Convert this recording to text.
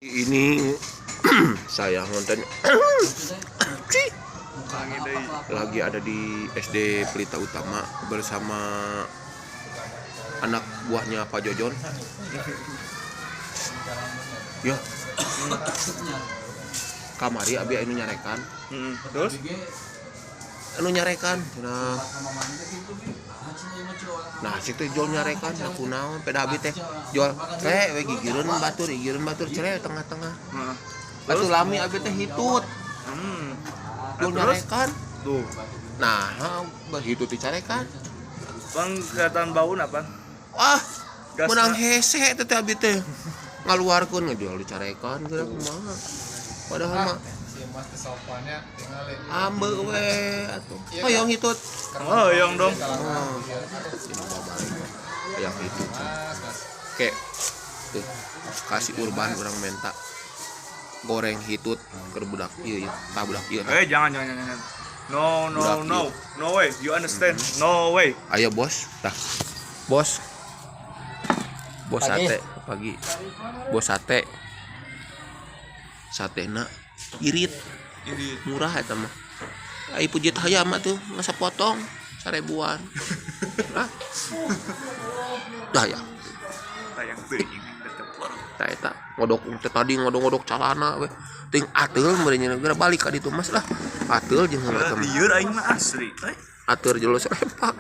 Ini saya ngonten lagi ada di SD Pelita Utama bersama anak buahnya Pak Jojon. Ya. Kamari abi anu nyarekan. Terus? Anu nyarekan. Nah, nah situ jual nyarekan aku naon peda abi teh jual teh we gigireun batur, gigireun batur cere tengah-tengah. Heeh. Atuh lami abi teh hitut. Jual Nah, terus? Nyarekan. Tuh. Nah, hitut dicarekan. Bang, kelihatan bau apa? Ah, Gasna. menang hese teh teh abi teh. Ngaluarkeun ngejual dicarekan geura kumaha. Padahal mah Si Mas teh sopannya tinggal ambeu we atuh. Hoyong hitut. Oh, yang dong. Oh. Ini bawa balik. Hayang hitut. Mas, Mas. Oke. Tuh, kasih Urban orang minta goreng hitut ke budak ieu ieu, tah budak ieu. Eh, jangan, jangan, jangan, jangan. No, no, Budak no. No way. You understand? No way. Ayo bos, tah. Bos. Bos Pagi. sate pagi. Bos sate. Satena irit, Ini murah eta mah. Ai pujit hayam mah tuh masa potong 1.000-an. Hah? Dah ya. tayang teuing tetep. Tah eta ngodok teh tadi ngodok-ngodok calana we. Ting ateul meureun nya geura balik ka ditu Mas lah. Ateul jeung heula eta mah. Lieur aing mah asli. Eh, Ateur jelas repak.